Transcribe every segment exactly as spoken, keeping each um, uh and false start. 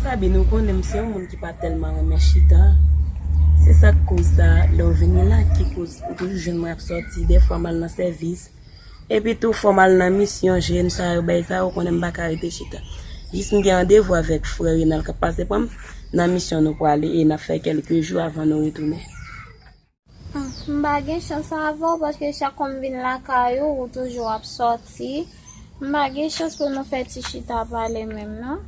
Sabine, ou konnen m se yon moun ki pa tèlman renmen chita. Se sa k koz sa, lè w vini la, ki koz ou toujou jwenn mwen ap sòti. Dèfwa m al nan sèvis. Epi tou, fò m al nan misyon, jèn sa yo, bay sa yo, konnen m pa ka rete chita. Jis m gen randevou avèk frè Renal k ap pase pran m. Nan misyon nou prale e n ap fè kèlke jou avan nou retounen. Hmm, m pa gen chans avè w paske chak kou m vin lakay ou, ou toujou ap sòti. M pa gen chans pou nou fè ti chita pale menm non.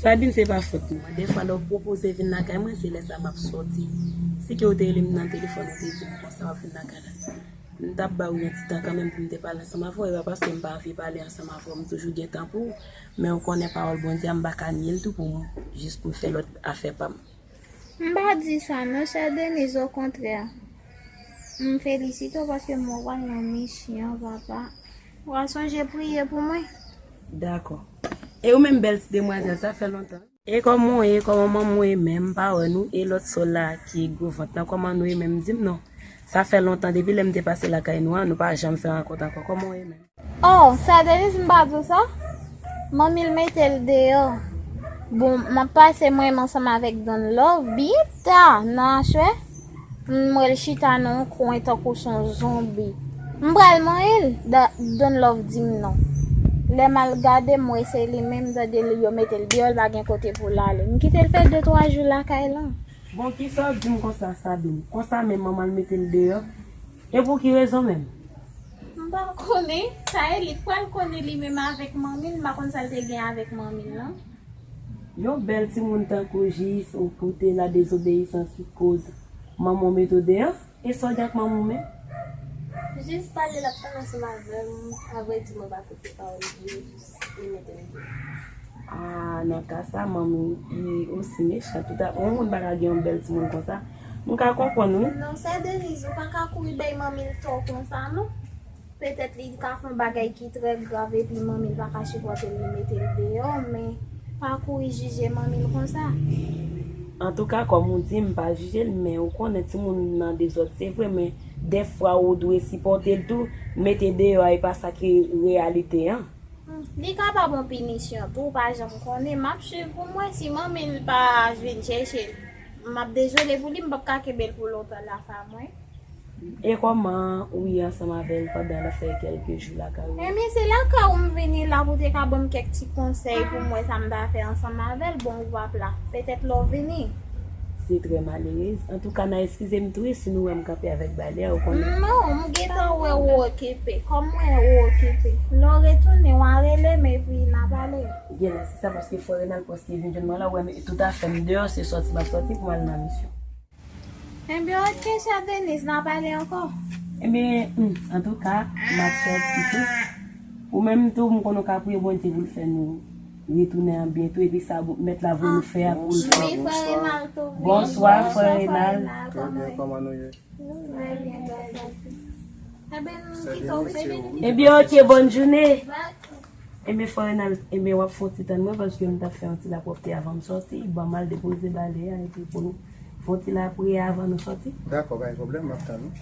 Sabine, se pa fòt mwen. Dèfwa lè w pwopoze vin lakay mwen, se lè sa m ap sòti. Si ke w te rele m nan telefòn, ou te di m konsa w ap vin lakay la. M t ap ba w yon ti tan kanmenm pou m te pale ansanm avè w. E pa paske m pa anvi pale ansanm avè w, m toujou gen tan pou ou. Men ou konnen pawòl Bondye a, m pa ka nye l tou pou m, jis pou m fè lòt afè pa m. M pa di sa non, chè Denise, okontrè. M felisite w paske m wè w pral nan misyon, papa. W a sonje priye pou mwen. Dakò. E ou menm bèl ti demwazèl, sa fè lontan. E kòman w ye, kòman manman w ye menm, m pa wè nou, e lòt sè w la ki gwo vant lan, kòman nou ye menm, di m non. Sa fè lontan depi lè m te pase lakay nou an, nou pa janm fè rankont ankò, kòman w ye menm? Oh, sa Denise m pa di w sa? Manmi l mete l deyò. Bon, m ap pase mwen menm ansanm avèk Don Love, byen ta, nan achwè. M wè l chita nan yon kwen tankou s on zonbi. M pral manyen l, Da- Don Love di m non. Lè m al gade, m wè se li menm, tande l, yo mete l deyò, l pa gen kote pou l ale. M kite l fè de twa jou lakay lan. Bon, kisa w di m konsa, Sabine? Konsa menm manman l mete l deyò? E pou ki rezon menm? M pa konnen. Sa e li k pral konnen li menm avèk manmi l. M pa konn sa l te gen avèk manmi l non. Yon bèl timoun tankou Jis ou pou te la dezobeyisans ki koz manman w mete w deyò? E sa w gen ak manman w menm? Jis pale l ap pale ansanm avè m. Avrèdi mwen pa koute pawòl li, li mete m deyò. Ah, nan ka sa, manmi w osi mechan. Tout a, yon moun pa ka gen yon bèl timoun konsa. M ka konprann, wi. Non, sè Denise, ou pa ka kouri bay manmi l tò konsa, non. Petèt li ka fè yon bagay ki trè grav epi manmi l pa ka sipòte l, li mete l deyò, men pa kouri jije manmi l konsa. Antouka, kòm ou di, m pa jije l, men ou konnen timoun nan dezòd, se vre, men dèfwa ou dwe sipòte l tou, mete deyò a, e pa sa ki reyalite an. Hmm, li kapab yon pinisyon tou, ou pa janm konnen. M ap swiv pou m wè si manmi l pa vin chèche l. M ap dezole pou li, m p ap ka kenbe l pou lontan lakay mwen. E kòman ou ye ansanm avè l pandan l ap fè kèlke jou lakay ou? Ebyen, se lakay ou m vini la pou w te ka ban m kèk ti konsèy pou m wè sa m ta fè ansanm avè l, bon, ou p ap la. Petèt lè w vini. Se trè malerez. Antouka, n a eskize m tou wi si nou wè m kanpe avèk balè a, ou konnen. Non, m gentan wè ou okipe. Kòm m wè ou okipe. Lè w retounen, w a rele m epi n a pale. Gen lè se sa, paske frè Renal prèske vin jwenn mwen la, ou wè m tout afè m deyò, se sòti m ap sòti pou m al nan misyon. Ebyen, oke, chè Denise, n a pale ankò. Ebyen, hmm, antouka, m ap sòti tou. Ou menm tou, m konnen w ka priye Bondye pou l fè nou retounen an byen tou, epi sa mèt la voye nou fè a pou l fè. Bonswa, frè Renal. Trè byen, kòman nou ye? Ebyen, oke, bòn jounen. Ebyen, frè Renal, ebyen, w ap fè yon ti tann mwen, paske m t ap fè yon ti lapwòpte avan m sòti. Ban m al depoze balè a, epi pou nou fè yon ti lapriyè avan nou sòti. Dakò, pa gen pwoblèm, m ap tann ou.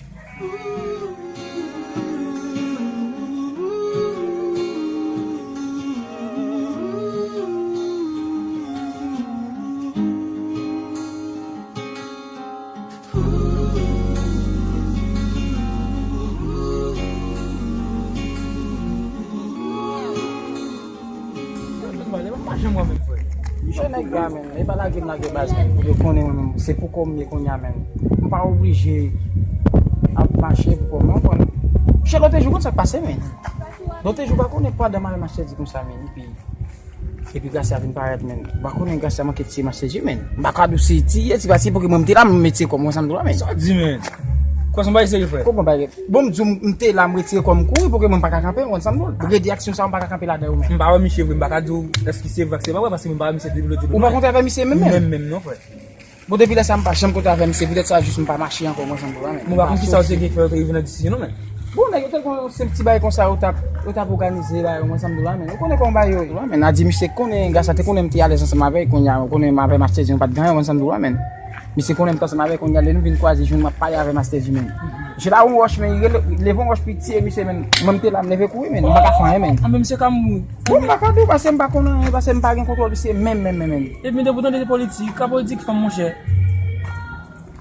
Misye nèg la, menm, e pa lage m lage baz, menm. Yo konnen mwen, menm, se pou kò m ye kounye a, menm. M pa oblije ap mache pou kò m, menm, konn. Misye, lòt jou, konn sa k pase, menm. Lòt jou, pa konnen, pandan m avè Master D konsa, menm, epi Epi Gracia vin parèt, menn. M pa konnen Gracia manke tiye Master J, menn. M pa ka di w si tiye, si pa tiye, paske mwen m te la, m met tiye kò m, ou wè sa m di w la, menn. Sa w di, menn? Kwè se yon bagay serye, frè. Kòman bagay? Bon, m di w, m te la, m retire kò m kouri, paske mwen m pa ka kanpe, ou wè sa m di w la. Redi aksyon sa, m pa ka kanpe ladan yo, menn. M pa wè misye vre, m pa ka di w èske se vre ak se pa vre, paske m pa wè misye depi lòt jou. Ou pa kontre avè misye menm, menm? Menm, menm, non, frè. Bon, depi lè sa, m pa janm kontre avè misye, poutèt sa, jis m pa mache ankò, mwen sanm dou la, menn. Bon, m pa konn kisa w te gen fè, w te rive nan desizyon, non, menn. Bon, nèg yo te konn se yon ti bagay konsa, yo t ap, yo t ap òganize la, mwen sanm dou la, menn. Ou konnen kòman bagay yo ye, la, menn. A di, misye konnen, Gracia te konnen m te alèz ansanm avè l, konnen, ou konnen, m avè Master J, nou pa t gen anyen, mwen sanm dou la, menn. Misye konnen m t ansanm avè l, kounye a, lè nou vin kwaze, jwenn m ap pale avè Master J, menn. Misye lave yon wòch, men, li leve yon wòch pou l tiye misye, men. Mwen, m te la, m leve kouri, men. M pa ka fè anyen, men. A, men misye ka mouri. Bon, m pa ka di w, paske m pa konn anyen, paske m pa gen kontwòl misye, menm, menm, menm, menm. Epi, depi w tande se politik, ka politik fanm, monchè.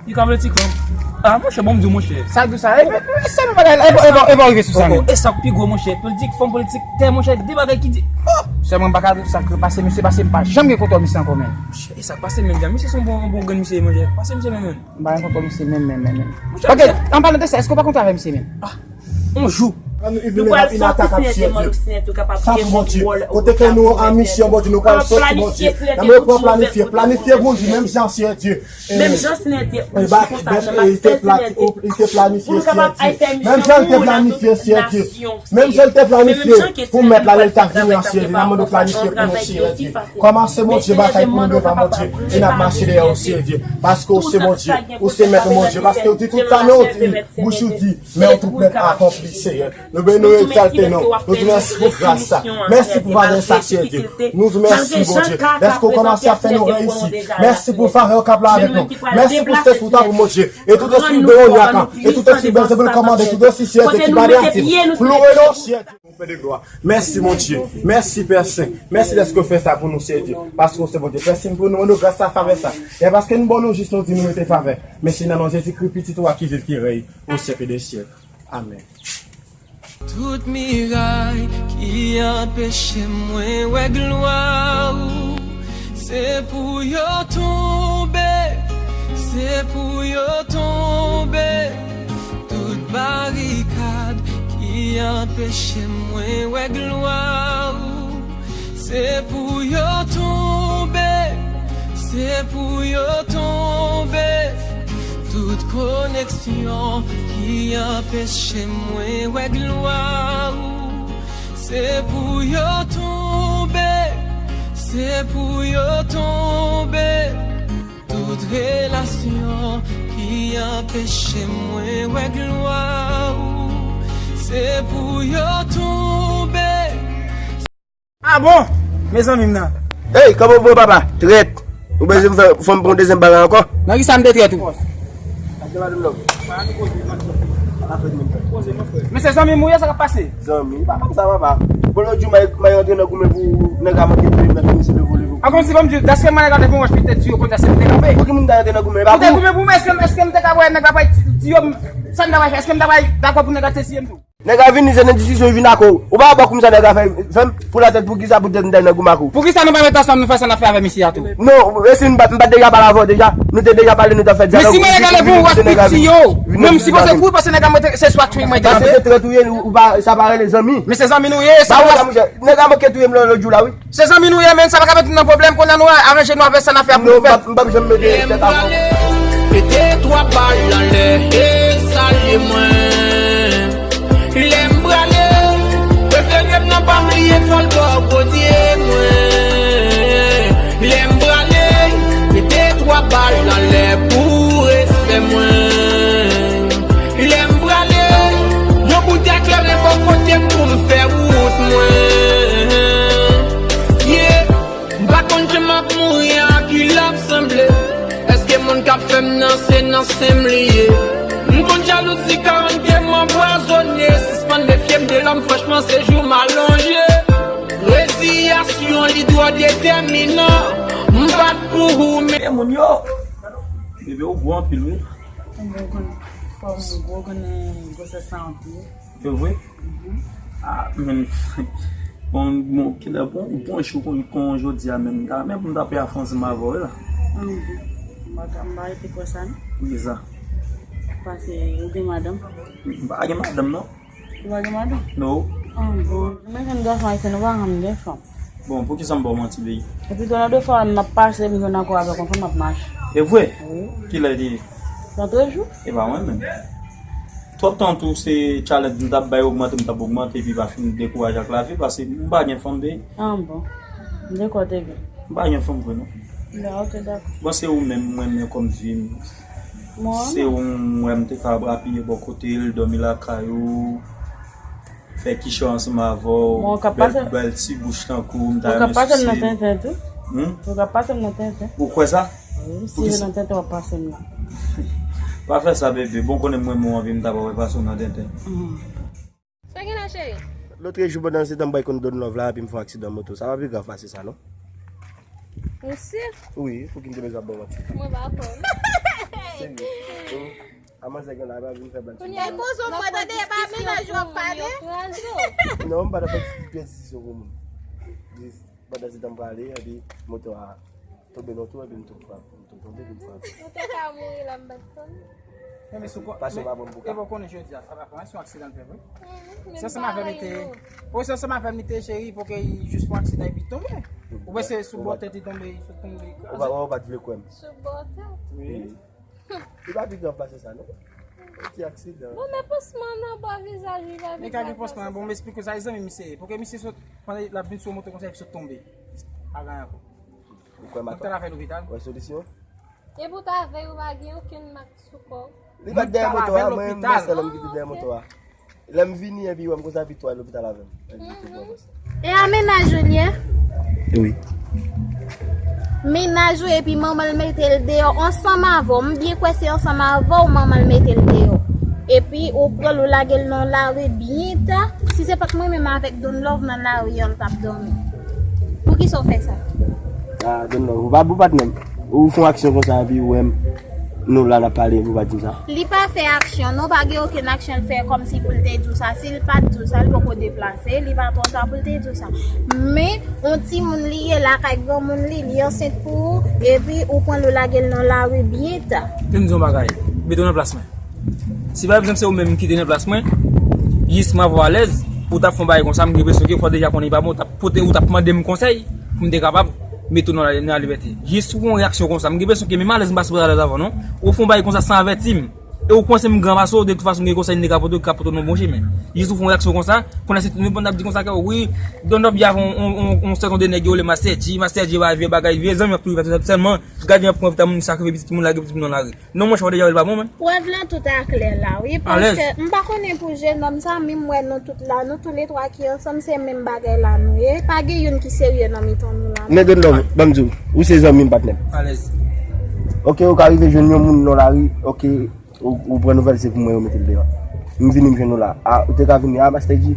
Li ka politik fanm. A, monchè, bon, m di w, monchè. Sa k di w sa? E, e, e, sa nou bagay la, e, e, e, e, rive sou sa, men. E sa k pi gwo, monchè. Politik fanm, politik tè, monchè, de bagay ki di, oh! Sèlman, m pa ka di w sa k pase misye, paske m pa janm gen kontwòl misye ankò, men. Monchè, e sa k pase, men, misye se yon bon, bon grenn misye, monchè. Pase misye, men, men. M pa gen kontwòl misye menm, menm, menm, menm. Monchè, ok, an palan de sa, èske w pa konn travay misye menm? Ah, yon jou. Nou pral sòti sou entènèt, Bondye. Kote ke nou an misyon, Bondye, nou pral sòti, Bondye. Nan men yo pran planifye, planifye pou nou, menm jan, Seyè Dye. Menm jan, Seyè Dye, li te planifye, Seyè Dye. Menm jan li te planifye, Seyè Dye. Menm jan li te planifye pou mèt la, lè l ta vini an, Seyè Dye. Nan men nou planifye pou nou, Seyè Dye. Kòmanse, Bondye, batay pou nou devan, Bondye, e n ap mache dèyè w, Seyè Dye. Paske w se Bondye, ou se mèt, Bondye, paske w di tout sa nan yon di, bouch ou di, men w tou prèt akonpli, Seyè. Nou beni, nou egzalte non w, nou di mèsi pou gras sa, mèsi pou favè sa, Seyè Dye. Nou di mèsi, Bondye, dèske w kòmanse ap fè nou reyisi, mèsi pou favè w k ap la avèk nou, mèsi pou sèch ou ta pou, Bondye, e tout espri de wonyakan, e tout espri Bèlzebib kòmande, tout espri, Seyè Dye, ki pa de atil, ploure non, Seyè Dye. Pè de glwa. Mèsi, Bondye. Mèsi, Pè Sen. Mèsi dèske w fè sa pou nou, Seyè Dye. Paske w se Bondye. Pè Sen, pou nou, nou gras a favè sa. E paske nou ba w nou jis, nou di nou mete favè. Men se nan non Jezikri, Pitit ou a ki viv, ki rèy, o syèk de syèk. Amèn. Tout miray ki anpeche mwen wè glwa ou, se pou yo tonbe, se pou yo tonbe. Tout barikad ki anpeche mwen wè glwa ou, se pou yo tonbe, se pou yo tonbe. Tout koneksyon ki anpeche mwen wè glwa ou, se pou yo tonbe, se pou yo tonbe. Tout relasyon ki anpeche mwen wè glwa ou, se pou yo tonbe. A bon? Mezanmi m nan. Ey, kòman w pran papa? Trèt. Ou bezwen fè, fè m pran yon dezyèm bagay ankò? Nan kisa m te trèt ou? Men se zanmi m ou ye, sa k ap pase? Zanmi, pa konn sa papa. Bon, lòt jou, m a, m a antre nan goumen pou nèg la manke touye m nan fini se leve leve. A konn si bon m di, dèske mwen nèg la te gon wòch pitit di yo konn sa se pou te kanpe. Pou ki moun ta antre nan goumen? Ou te goumen pou mwen, èske, èske m te ka wè nèg la pral di yo sa m ta pral fè? Èske m ta pral dakò pou nèg la te tiye m tou? Nèg la vini, se nan diskisyon vin ak ou. Ou pa wè kòm sa nèg la fè, fè m pou la tèt, pou ki sa pou tèt m ta nan goumen ak ou? Pou ki sa nou pa met ansanm nou fè sa n ap fè avè misye a tou? Non, e si m pa, m pa t deja pale avè w deja? Nou te deja pale, nou t ap fè dyalòg. Men si mwen nèg la leve yon wòch pitit yo, menm si konsa kou, paske nèg la mwen te, se swa touye mwen te kanpe. Paske se trèt ou ye, ou pa, sa pa rele zanmi. Men se zanmi nou ye, sa pa. Nèg la manke touye m lòt jou la, wi. Se zanmi nou ye, men sa pa ka mete nou nan pwoblèm, kounye a nou aranje nou avè sa n ap fè pou nou fè. Non, m p ap, m p ap janm mete tèt avè w. Pete twa bal anlè e salye mwen. Lè m prale, prefere m nan pa bliye fò l bò kote mwen. Lè m prale, mete twa bal anlè pou respè mwen. Lè m prale, yon bout eklere bò kote m pou m fè wout mwen. Yeah. M pa konn jan m ap mouri a ki l ap sanble. Èske moun k ap fè m nan se nan sen m li ye? M konn jalouzi ka rann ke m anpwazone. Sispann defye m de lòm, franchman se jou m alonje. Reziyasyon li twò detèminan. M bat pou ou men. E moun yo. Bebe ou gwo anpil wi. Ou bon konn fòm ou gwo, konnen gwosès sa anpil. E vre? Mhm. Ah, men, bon, bon, kilè, bon, bon jou kon, kon jodi a menm. Ah, men pou m ta peye afransi m avè w la. Ah, bon. M pa ka, m pa rete kwè sa, non. Poukisa? Paske ou gen madanm. M pa gen madanm, non. Ou pa gen madanm? Non. Ah, bon. Men jèn gason ayisyen, nou pa janm gen fanm. Bon, poukisa m ba w manti, baby? Epi tou nan de fwa m ap pase, m jwenn ankò avèk yon fanm m ap mache. E vre? Wi. Kilè li ye? Lòtrejou. E pa mwen menm. Twòp tan tou se challenge m t ap bay, ogmante m t ap ogmante, epi pa fin dekouraje ak lavi, paske m pa gen fanm, baby. Ah bon. M te kwè w te gen. M pa gen fanm vre, non. Bon, ok, dakò. Bon, se ou menm, mwen menm kòm fi m. Mwen? Se ou m wè m te ka apiye bò kote l, dòmi lakay ou. Fè kichòy ansanm avè w, bèl, bèl ti bouch tankou w, m ta renmen sou se. Ou ka pase m nan tenten tou. Hmm? Ou ka pase m nan tenten. Ou kwè sa? Wi, si se nan tenten w ap pase m nan. Pa fè sa, bebe. Bon, konnen mwen, mwen anvi m ta pa wè pase w nan tenten. Sa gen la, cheri? Lòt jou, pandan se tan, m bay konn Don Love la, epi m fè yon aksidan moto. Sa pa pi grav pase sa, non? Ou si? Wi, pou ki m te bezwen ap ba w manti? Mwen pa konn. Serye. A manzè gen la, pa vin fè blag sou mwen. E bozo mwen tande, e pa mennaj ou ap pale. Non, m pa t ap fè ti pèdisyon pou moun. Jis pandan se tan m prale, epi moto a tonbe nan twou, epi m tou frape. M tou tonbe, epi m frape. Ou te ka mouri la, m pa t konn. Men, men sou ko-, Pase men, pa bon pou e ka. Bon, konnen jodi a, sa pa fè anyen, se yon aksidan l fè vre. Se ansanm avè m li te ye. O, se ansanm avè m li te ye, cheri, pou ke li jis fè yon aksidan epi tonbe. Ou wè se sou bò tèt li tonbe, li sot tonbe. Ou pa, ou pa t vle kwè m. Sou bò tèt. Wi. Li pa pi grav pase sa, non. Yon ti aksidan. Bon, men pansman nan bò vizaj li pa pi grav pase sa. Li ka gen pansman, bon, m esplike w sa, e zanmi misye ye. Pou ke misye sot, pandan l ap vin sou moto konsa, li sot tonbe. Pa gen anyen ankò. Ou kwè m ap. Ou t al avè l lopital. Wè solisyon? E pou ta vè, ou pa gen okenn mak sou kò w? Li pa t dèyè moto a, mwen menm, mwen sèl ki te dèyè moto a. Lè m vini, epi wè m konsa, epi tou al lopital avè m. Epi tou pran konsa. E a mennaj ou li ye? Wi. Mennaj ou, epi manman l mete l deyò ansanm avè w. M byen kwè se ansanm avè w manman l mete l deyò. Epi ou pran l, ou lage l nan lari byen ta. Si se pa t mwen menm avèk Don Love nan lari an, l t ap dòmi. Poukisa w fè sa? Ah, Don Love, ou pa bon patnè m. Ou fè yon aksyon konsa, epi ou wè m, nou la n ap pale, epi ou pa di m sa. Li pa fè aksyon, non, pa gen okenn aksyon l fè kòmsi pou l te di w sa. Si l pa t di w sa, l poko deplase, li pa twò ta pou l te di w sa. Men, yon timoun li ye, lakay granmoun li, li ansent pou ou, epi ou pran l, ou lage l nan lari byen ta. Te m di yon bagay, mete w nan plas mwen. Si pa egzanp se ou menm ki te nan plas mwen, jis m ap alèz, ou t ap fè yon bagay konsa, m gen enpresyon ke fò w deja konnen li pa bon, ou t ap pote, ou t ap mande m konsèy pou m te kapab mete w nan, nan lalibète. Jis ou fè yon reyaksyon konsa, m gen enpresyon ke menm alèz m pa sipoze alèz avè w non. Ou fè yon bagay konsa san avèti m. E ou panse m gran pase w, de tout fason m gen konsèy m te ka pote w, ki ka pote w nan bon chemen. Jis ou fè yon reyaksyon konsa, kounye a se tout moun ap di konsa ke wi, Don Love ap avè yon, yon, yon, yon sèten de nèg yo rele Master G, Master G pa vye bagay, vye zanmi ap toujou fè sèlman, gade jan pou moun sakrifye pitit moun, lage pitit moun nan lari. Non, monchè, w deja wè l pa bon, menm. Prèv lan tout aklè la, wi, paske m pa konnen pou jenòm sa, men m wè nou tout la, nou toulètwa ki ansanm, se menm bagay la nou ye. Pa gen youn ki serye nan mitan nou la, non. Men Don Love, ban m di w, ou se zanmi m, patnè m. Alèz. Ok, ou ka rive jwenn yon moun nan lari, ok, ou, ou pran nouvèl, se pou mwen yo mete l deyò. M vini, m jwenn ou la. Ah, ou te ka vini, ah, Master G.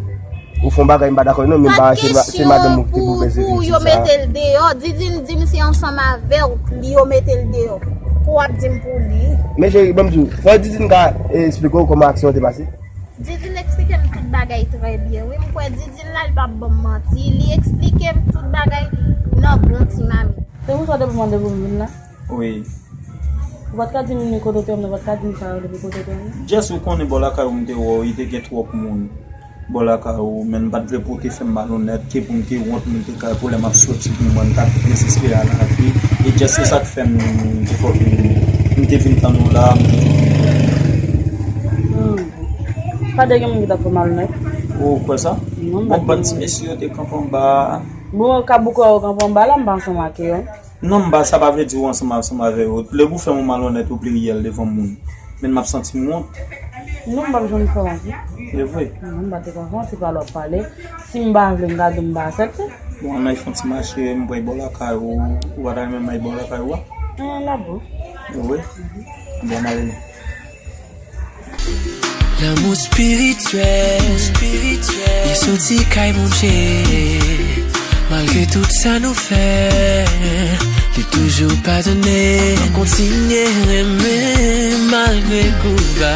Ou fè yon bagay m pa dakò non, men m pa, se, se madanm ou ki te pou bezwen vin di sa. Pa t kesyon pou, pou yo mete l deyò. Didine di m se ansanm avè w li yo mete l deyò. Pou w ap di m pou li. Men cheri, ban m di w, fò Didine ka, eh, eksplike w kòman aksyon an te pase. Didine eksplike m tout bagay trè byen, wi. M kwè Didine la, li p ap ban m manti. Li eksplike m tout bagay nan bon ti mamit. Se pou sa w te pou mande pou m vin la? Wi. Ou pa t ka di m ni kote w te ye, ou pa t ka di m sa yo depi kote w te ye. Just ou konnen bò lakay ou m te wè w, li te gen twòp moun bò lakay ou, men m pa t vle pou w te fè m malonèt, ke pou m te wont, m te ka, pou lè m ap soti pou mwen, m ta dezespere a lavi. E just se sa k fè m te fòk m te vin tann ou la. Hmm. Pa t gen moun ki t ap fè w malonèt? Ou kwè sa? Non, m pa t gen moun. Bon, bann ti mesye yo te kanpe anba a. Bon, ka bouke yo kanpe anba la, m pa ansanm ak yo. Non, m pa, sa pa vle di ou ansanm, ansanm avè yo. Lè pou fè yon malonèt o pliriyèl devan moun. Men m ap santi m wont. Non, m p ap janm fè wont, non. E vre? Non, m pa te ka fè wont, se pa lè w ap pale. Si m pa vle, m ka di w m pa aksepte. Bon, ann al fè yon ti mache, m pral bò lakay ou, ou pa ta renmen m al bò lakay ou a? An, la bon. E vre? Bon, m ale non. Lanmou espirityèl, li soti kay Bondye. Malgre tout sa nou fè, li toujou padone. Mwen kontinye renmen malgre kou ba.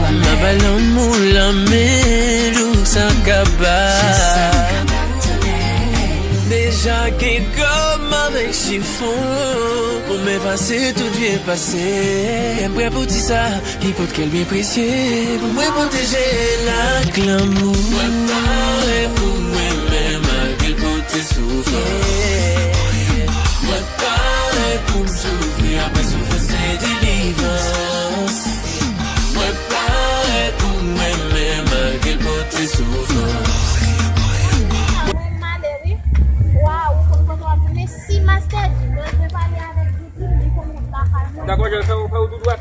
Mwen bay lanmou lanmen jou sa kaba. Deja gen kòm avèk chifon pou m efase tout vye pase. M prè pou di sa. Nenpòt kèl byen presye pou mwen pwoteje l ak lanmou. Mwen pare pou mwen menm malgre l pote soufrans. Mwen pare pou m soufri apre soufrans se delivrans. Mwen pare pou mwen menm malgre l pote soufrans. Mwen male wi. Waw, ou konn kote w ap vini. Si Master G bezwen pale avèk Didine, li konn wout lakay mwen. Dakò, je fè, fè w tou dwat.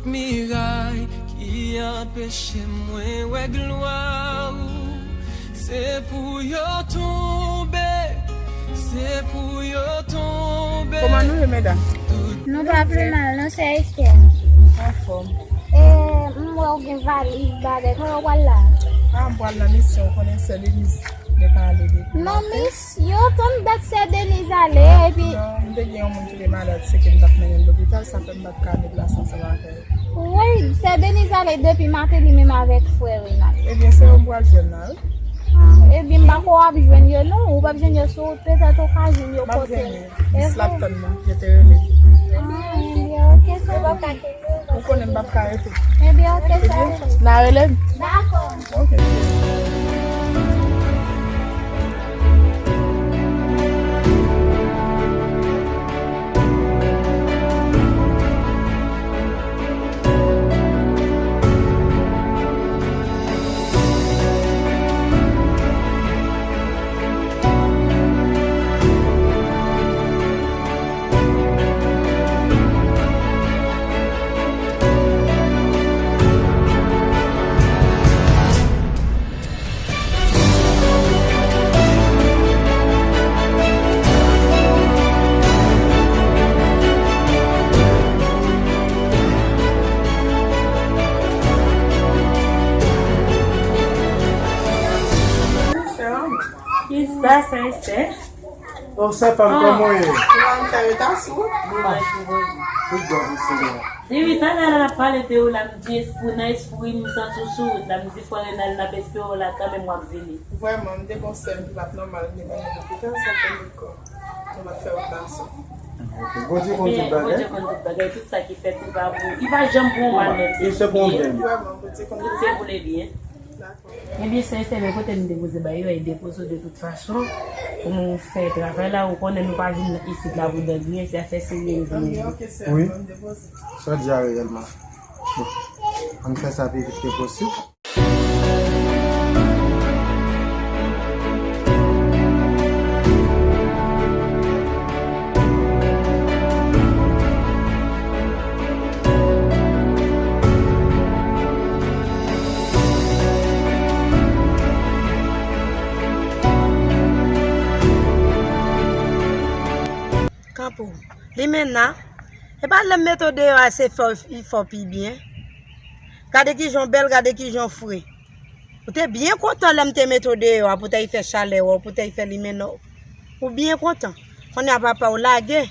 Miray ki anpeche mwen wè glwa ou. Se pou yo tonbe, se pou yo tonbe. Kòman nou ye, medam? Nou pa pi mal, non, sè Esther. Anfòm. E, m wè w gen valiz, bagay, kote w pral la? A, m pral nan misyon, ou konnen sè Deniz, mwen pa ale depi maten. Non, mis, yo tann dat sè Deniz ale, epi. Non, m te gen yon moun ki te malad, se ke m t ap mennen l lopital, sa fè m pa t ka deplase ansanm avè l. Wi, sè Deniz ale depi maten li menm avèk frè Renal. Ebyen, se yo m pral jwenn la, wi. A, ebyen, m pa kwè w ap jwenn yo, non. Ou p ap jwenn yo sou wout, petèt ou ka jwenn yo kote. M ap jwenn yo. Bis la ap tann mwen, yo te rele. A, ebyen, oke, se bon. Ou konnen m p ap ka rete. Ebyen, oke, sa. Ebyen, n a rele m? Dakò. Oke. Kisa sa, Esther? O, sè pa m, kòman w ye? Ou pa m fè reta sou? Tout bon, Senyè. Depi talè a n ap pale de ou la, m di espri, nan espri m, m santi w sou wout la, m di frè Renal n ap espere w la, kanmenm w ap vini. Vrèman, m te gon sè m ki pa t nòmal, m te mennen lopital, sa fè m kò. Ou pa t fè wout la ansanm. Ok, Bondye konn tout bagay. Bondye konn tout bagay, tout sa ki fèt, li pa pou, li pa janm pou yon mal, menm si se pou yon byen. Vrèman, Bondye konn tout. Se pou le byen. Dakò. Ebyen, sè Esther, men kote m depoze ba yo, e depoze w de tout fason, pou nou fè travay la, ou konnen nou pa vin isit la pou dangriyen, se afè serye nou vin regle. Ebyen, ok, sè, wi. Ban m depoze. Sa w di a reyèlman. Bon, ann fè sa pi vit ke posib. Kanpe w. Limena, e pa lè m mete w deyò a se fè w fè w pi byen. Gade kijan w bèl, gade kijan w fre. Ou te byen kontan lè m te mete w deyò a pou w t al fè chalè w, pou w t al fè limena w. Ou byen kontan. Kounye a papa w lage.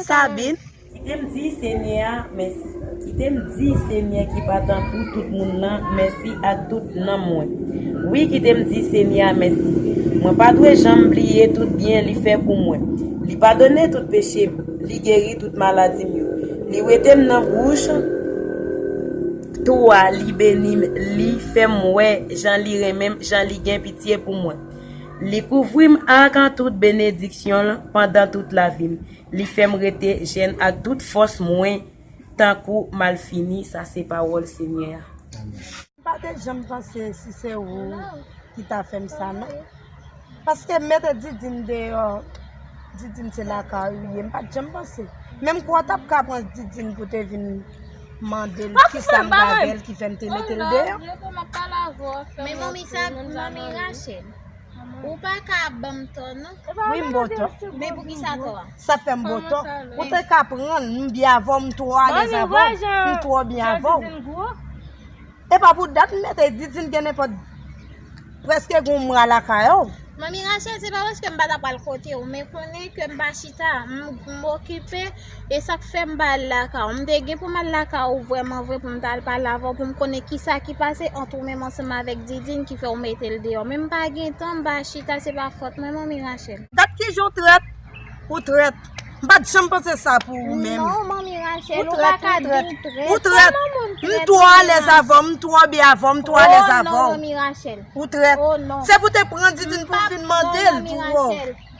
Sabin. Kite m di Senyè a mèsi. Kite m di Senyè ki pa tankou tout moun nan mèsi ak tout nanm mwen. Wi, kite m di Senyè a mèsi. Mwen pa dwe janm bliye tout byen li fè pou mwen. Li padone tout peche m. Li geri tout maladi m yo. Li wete m nan bouch twou a, li beni m, li fè m wè jan li renmen m, jan li gen pitye pou mwen. Li kouvri m ak tout benediksyon l pandan tout lavi m. Li fè m rete jèn ak tout fòs mwen tankou malfini. Sa se pawòl Senyè a. Amèn. M pa te janm panse si se ou ki ta fè m sa, non. Paske m mete Didine deyò, Didine se lakay ou ye, m pa t janm panse. Men m kwè w t ap ka pran Didine pou te vin mande l kisa m ta fè l ki fè m te mete l deyò. Men manmi sa, manmi Rachel, ou pa ka ban m tò, non. Wi, m ba w tò. Men poukisa tò a? Sa fè m ba w tò. Ou te ka pran l, m byen avè w, m twò alèz avè w. M twò byen avè w. E pa pou dat m mete Didine gen nenpòt, prèske gen yon mwa lakay ou. Manmi Rachel, se pa paske m pa ta pral kote w, men konnen ke m pa chita, m, m okipe, e sa k fè m pa al lakay ou. M te gen pou m al lakay ou vrèman vre pou m ta al pale avè w, pou m konnen kisa ki pase ant ou menm ansanm avèk Didine ki fè w mete l deyò. Men m pa gen tan, m pa chita, se pa fòt mwen, manmi Rachel. Dat kijan w trèt, ou trèt. M pa t janm panse sa pou ou menm. Non, manmi Rachel, ou pa ka di m trèt. Ou trèt. Kòman moun trèt? M twò alèz avè w, m twò byen avè w, m twò alèz avè w. Oh non, manmi Rachel. Ou trèt. Oh non. Se pou te pran Didine pou vin mande l pou ou.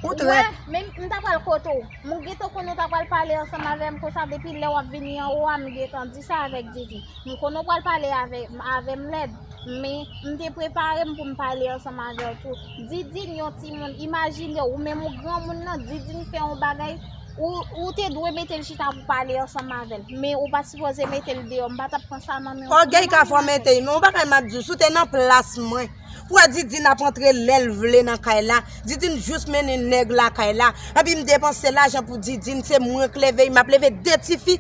Ou trèt. Men m ta pral kote w. M gentan konn ou ta pral pale ansanm avè m konsa depi lè w ap vini anwo a, m gentan di sa avèk Didi. M konn ou pral pale avè, avè m lèd, men m te prepare m pou m pale ansanm avè w tou. Didine yon timoun, imajine w, ou menm ou granmoun nan, Didine fè yon bagay, ou, ou te dwe mete l chita pou pale ansanm avè l. Men ou pa sipoze mete l deyò, m pa t ap pran sa nan men w. Ògèy ka fòmante, men yon bagay m ap di w, si w te nan plas mwen, pou wè Didine ap antre lè l vle nan kay la, Didine jis mennen nèg lakay la, epi m depanse lajan pou Didine, se mwen k leve, m ap leve de tifi.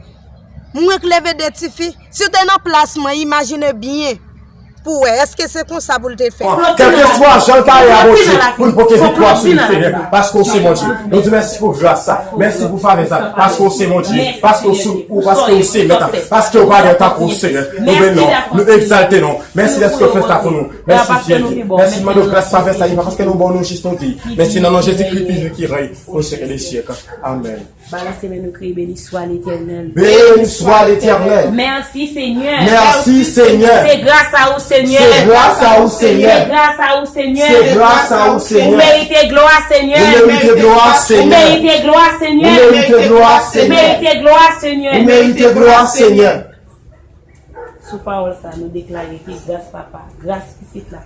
Mwen k leve de tifi. Si w te nan plas mwen, imajine byen pou w wè, èske se konsa pou l te fè? Kèlkeswa jan l ta ye a, Bondye, pou n pote viktwa sou li, Senyè, paske w se Bondye. Nou di mèsi pou gras sa, mèsi pou favè sa, paske w se Bondye, paske w sou, ou, paske w se Mèt, paske w pa gen tankou w, Senyè. Nou beni w, nou egzalte non w. Mèsi dèske w fè sa pou nou. Mèsi, Jezi. Mèsi, n mande w gras, favè sa, e pa paske nou bon, nou jis, nou di. Mèsi nan non Jezikri ki viv, ki rèy au siècle des siècles. Amèn. Balanse men nou, kriye, Béni soit l'Éternel. Béni soit l'Éternel. Merci Seigneur. Merci Seigneur. Se gras a ou, Senyè. Se gras a ou, Senyè. Se gras a ou, Senyè. Se gras a ou, Senyè. Ou merite glwa, Senyè. Ou merite glwa, Senyè. Ou merite glwa, Senyè. Ou merite glwa, Senyè. Ou merite glwa, Senyè. Sou pawòl sa, nou deklare ke gras Papa, gras Pitit la,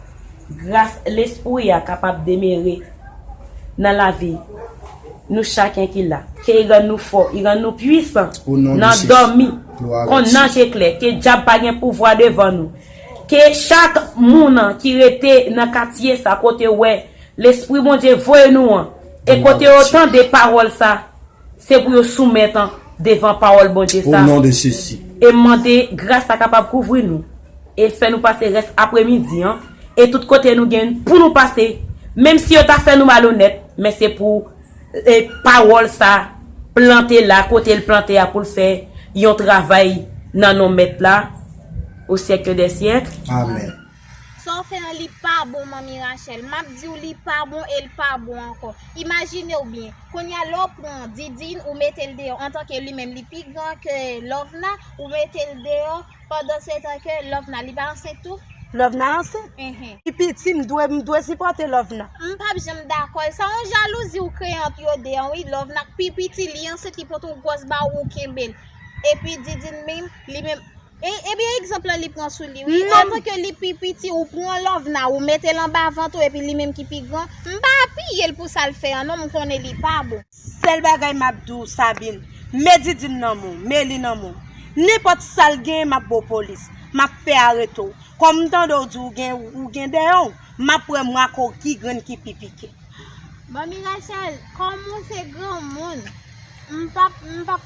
gras Lespri a kapab demere nan lavi nou chaken ki la. Ke i rann nou fò, i rann nou pwisan nan dòmi kon nan je klè. Ke dyab pa gen pouvwa devan nou. Ke chak moun ki rete nan katye sa kote w wè Lespri Bondye voye nou an, e kote yo tande pawòl sa, se pou yo soumèt an devan pawòl Bondye sa. E m mande gras la kapab kouvri nou e fè nou pase rès apremidi an e tout kote nou gen pou nou pase, menm si yo ta fè nou malonèt, men se pou e pawòl sa plante la kote l plante a pou l fè yon travay nan non Mèt la, au siècle des siècles. Amèn. Sa w fè an, li pa bon, Manmi Rachel. M ap di w, li pa bon e l pa bon ankò. Imajine w byen. Kounye a, lè w pran Didine, ou mete l deyò, antanke li menm, li pi gran ke Lovna, ou mete l deyò, pandan se tan ke Lovna, li pa ansent tou? Lovna ansent. Enhen. Li piti, m dwe, m dwe sipòte Lovna. M p ap janm dakò. Sa yon jalouzi ou kreye ant yo de an, wi. Lovna k pi piti, li ansent, li pote yon gwòs bawon, ou kenbe l. Epi Didine menm, li menm, E, ebyen, egzanp lan li pran sou li, wi. Non. Antanke li pi piti, ou pran Lovna, ou mete l anba vant ou, epi li menm ki pi gran, m pa apiye l pou sa l fè an, non, m konnen li pa bon. Sèl bagay m ap di w, Sabine, men Didine nan men w, men li nan men w. Nenpòt sa l genyen, m ap ba w polis. M ap fè arete w. Kòm m tande w di w gen, ou gen dèyè w, m ap wè m ak ou ki grenn ki pi pike. Manmi Rachel, kòm ou se granmoun, m p ap, m p ap,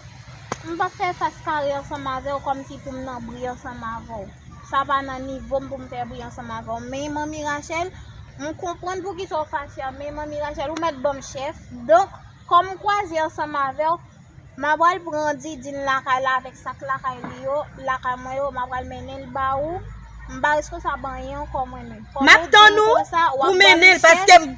m p ap fè fas kare ansanm avè w kòmsi pou m nan bri ansanm avè w. Sa pa nan nivo m pou m fè bri ansanm avè w. Men Manmi Rachel, m konprann poukisa w fache an, men Manmi Rachel, ou mèt ban m chèf. Donk, kòm m kwaze ansanm avè w, m a pral pran Didine lakay la avèk sa k lakay li yo, lakay mwen yo, m a pral mennen l ba ou. M pa reskonsab anyen ankò mwen menm. M ap tann ou pou mennen l, paske m,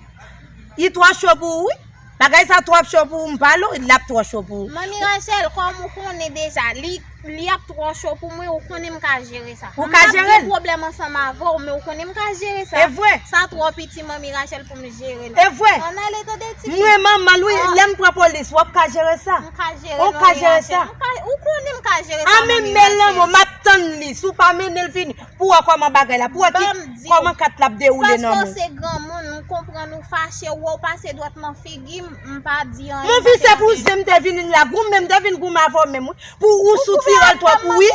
li twò cho pou ou, wi. Bagay sa twò cho pou ou, m pale w, l ap twò cho pou ou. Manmi Rachel, kòm ou konnen deja, li, li ap twò cho pou mwen, ou konnen m ka jere sa. Ou ka jere l? M p ap gen pwoblèm ansanm avè w, men ou konnen m ka jere sa. E vre? Sa twò piti, Manmi Rachel, pou m jere l. E vre? Ann ale tande, tifi. Mwen manman l, wi, lè m pran polis, w ap ka jere sa? M ka jere, ou ka jere sa? M ka, ou konnen m ka jere sa, Manmi Rachel. A, men men l nan men w, m ap tann li. Si w pa mennen l vini, pou w wè kòman bagay la, pou w wè ki, kòman kat la ap dewoule nan men w. Paske w se granmoun, m konprann ou fache, w wè w pase dwèt nan figi m, m pa di anyen. Mon fi, se pou zen m te vin la, goumen m te vin goumen avè w menm, wi. Pou ou soutire l twòp, wi.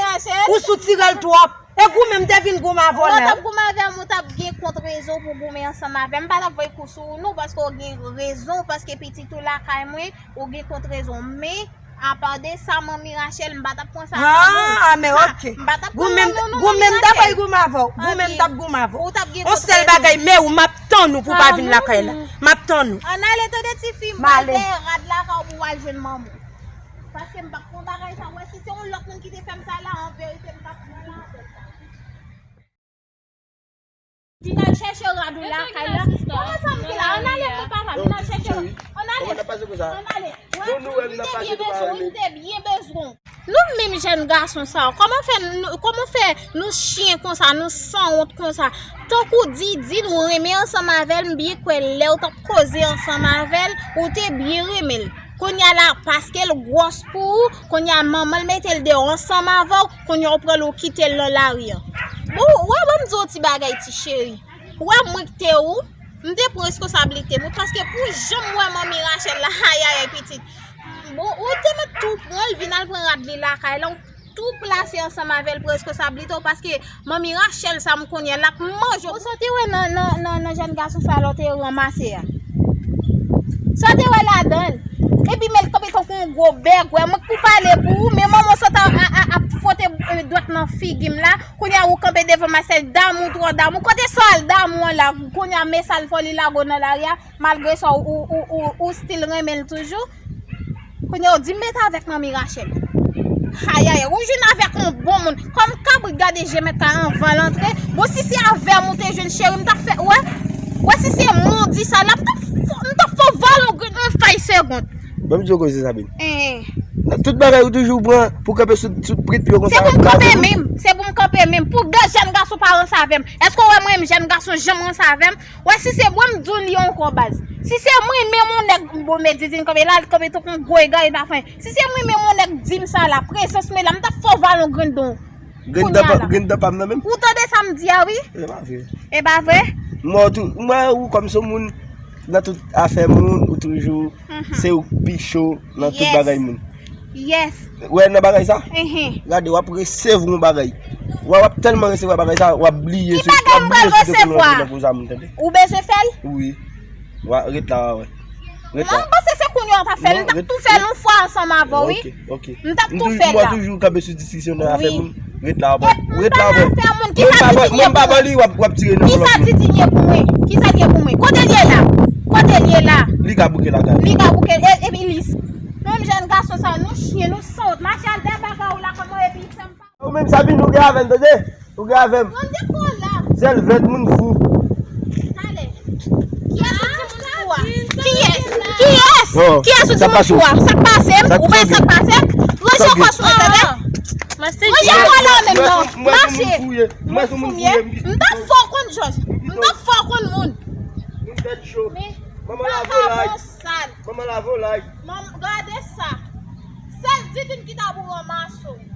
Ou soutire l twòp. E goumen m te vin goumen avè w la. Ou t ap goumen avè m, ou t ap gen kont rezon pou goumen ansanm avè m. M pa t ap voye kou sou ou non, paske w gen rezon, paske pitit ou lakay mwen, ou gen kont rezon. Men, apa de sa, Manmi Rachel, m pa t ap pran sa nan men w. Ah, men oke. M pa t ap pran nan men w non, Manmi Rachel. Goumen m t ap goumen avè w. Goumen m t ap goumen avè w. Ou t ap gen kont rezon. On sèl bagay, men ou m ap tann ou pou w pa vin lakay la. M ap tann ou. Ann ale tande tifi, m al dèyè rad lakay ou pou w al jwenn manman w. Paske m p ap pran bagay sa. Ou wè, si se yon lòt moun ki te fè m sa la, an verite, m t ap pran lajan sa. Vin al chèche rad ou lakay la. Kòman sa m fè la? Ann ale, papa, vin al chèche rad. Ann ale. Ann ale. Ou te byen bezwen w. Nou menm jèn gason sa yo, kòman fè nou, kòman fè nou chen konsa, nou sanwont konsa? Tankou Didi, nou renmen ansanm avè l, m byen kwè lè w t ap koze ansanm avè l, ou te byen renmen l. Kounye a la, paske l gwòs pou ou, kounye a manman l mete l deyò ansanm avè w, kounye a w pran l ou kite l nan lari a. Bon, w wè, ban m di w ti bagay, ti cheri. W wè mwen k te ou, m te pran reskonsablite m wi, paske pou jan m wè manmi Rachel la, ayayay pitit. Bon, ou te mèt tou pran l, vin al pran rad li lakay la, ou tou plase ansanm avè l, pran reskonsablite w, paske manmi Rachel sa m konnen l ap manje w. Ou sa w te wè nan, nan, nan, nan jèn gason sa lè w te ranmase a? Sa w te wè ladan l? Epi men l kanpe tankou yon gwo bègwè, mwen k pou pale pou ou, men manman w sot a, a, a, ap fwote, e, dwèt nan figi m la, kounye a ou kanpe devan m a sèl damou, twò damou, kote sa w al damou an la, kounye a men sal fò li lage w nan lari a, malgre sa ou, ou, ou, ou, ou still renmen l toujou. Kounye a w di m mete avèk manmi Rachel. Ayayay, ou jwenn avèk yon bon moun. Kòm kabrit gade je mèt kay anvan l antre. Bon, si se avè m ou te jwenn cheri, m t ap fè, wè. Wè, si se mwen w di sa la, m t ap fò, m t ap fè w vòlè yon grenn yon fay segond. Ban m di w koze Sabine. Eh. Nan tout bagay ou toujou pran pou kanpe sou, sou prit pye w konsa. Se pou m kanpe menm. Se pou m kanpe menm. Pou de jèn gason pa ranse avè m. Èske w wè mwen menm jèn gason janm ranse avè m? Wè, si se mwen, m di w li ankò baz. Si se mwen menm yon nèg, bon, men Didine kanpe la, l kanpe tankou yon gwo egare pa fè anyen. Si se mwen menm yon nèg di m sa la, prezans mwen la, m t ap fè w vale yon grenn dan. Grenn dan pa m nan menm. Ou tande sa m di a wi? E pa vre. E pa vre? Mwen tou, mwen ou kòm se yon moun nan tout afè moun, ou toujou se ou k pi cho nan tout bagay moun. Yes. Wè nan bagay sa? Gade, w ap resevwa yon bagay. Wè, w ap tèlman resevwa bagay sa, w ap bliye sou, w ap bliye sou te konn rantre nan koze a moun, tande? Ou bezwen fè l? Wi. Wa, ret la, wa wè. Ret la. Mwen panse se kounye a w t ap fè l. M t ap tou fè l yon fwa ansanm avè w, wi. Ok, ok. M t ap tou fè l la. Mwen toujou kanpe sou diskisyon nan afè moun. Ret la, wa wè. Ret la, wa wè. Mwen pa ban li, w ap, w ap tire nan vlòg mwen. Kisa Didine ye pou mwen? Kisa l ye pou mwen? Kote l ye la? Kote l ye la? Li ka bouke lakay. Li ka bouke, e, epi li Menm jèn gason sa, nou chen, nou sanwont. Mache al dèyè bagay ou la, kòman epi fè m pa. Ou menm Sabine, ou gen avè m, tande? Ou gen avè m. Pran de kò la. Sèl vèt moun fou. Talè. Kiyès ou di moun fou a? Kiyès? Kiyès? Kiyès ou di moun fou a? Sa k pase m? Ou wè sa k pase m? Ranje kò sou mwen, tande? Ranje kò la menm non. Mache. Mwen fou m ye. M t ap fè w konn jòj. M t ap fè w konn moun. Moun tèt cho. Manman la volay. Manman la volay. Manm, gade sa. Sèl Didine ki ta pou ranmase w.